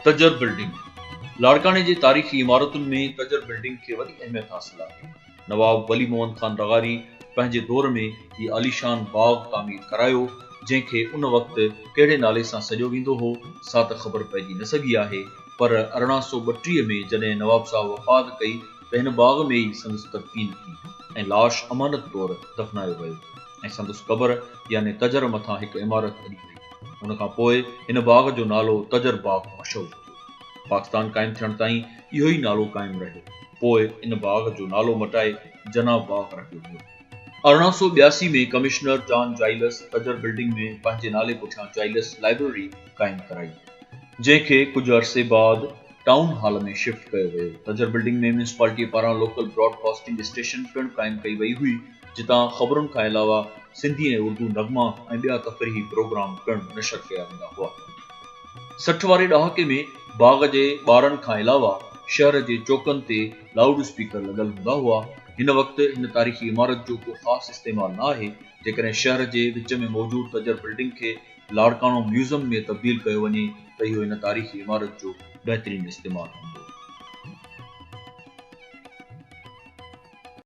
تجر building, لاڙڪاڻي جي تاريخي عمارتن ۾ تجر بلڊنگ کي وڏي اهميت حاصل آهي. نواب ولي محمد خان لغاري پنهنجي دور ۾ هي عاليشان باغ تعمير ڪرايو، جنهن کي ان وقت ڪهڙي نالي سان سڏيو ويندو هو، سا ته خبر پئجي نه سگهي آهي، پر 1832 ۾ جڏهن نواب صاحب وفات ڪئي ته هن باغ ۾ ئي سندس تدفين ٿي ۽ لاش امانت طور دفنايو ويو ۽ سندس قبر يعني تجر مٿان هڪ عمارت اڏي وئي. ان کان پوء هن باغ جو نالو تجر باغ مشهور ٿيو. پاڪستان قائم ٿيڻ تائين اهو ئي نالو قائم رهيو. پوء ان باغ جو نالو مٽائي جناح باغ رکيو ويو. 1882 ۾ ڪمشنر جان جائلس تجر بلڊنگ ۾ پنهنجي نالي پٺيان جائلس لائبرري قائم ڪرائي. جنهن کي ڪجهه عرصي بعد ٽائون هال ۾ شفٽ ڪيو ويو. تجر بلڊنگ ۾ ميونسپالٽيء پاران لوڪل براڊ ڪاسٽنگ اسٽيشن پڻ قائم ڪئي وئي هئي، جتان خبرن کان علاوه سنڌي ۽ اردو نغما ۽ ٻيا تفريحي پروگرام پڻ نشر ڪيا ويندا هئا. 60 واري ڏهاڪي ۾ باغ جي ٻارن کان علاوه شهر جي چوڪن تي لائوڊ اسپيڪر لڳل هوندا هئا. هن وقت هن تاريخي عمارت جو ڪو خاص استعمال نه آهي. جيڪڏهن شهر جي وچ ۾ موجود تجر بلڊنگ کي لاڙڪاڻو ميوزم ۾ تبديل ڪيو وڃي ته اهو هن تاريخي عمارت جو بهترين استعمال هوندو.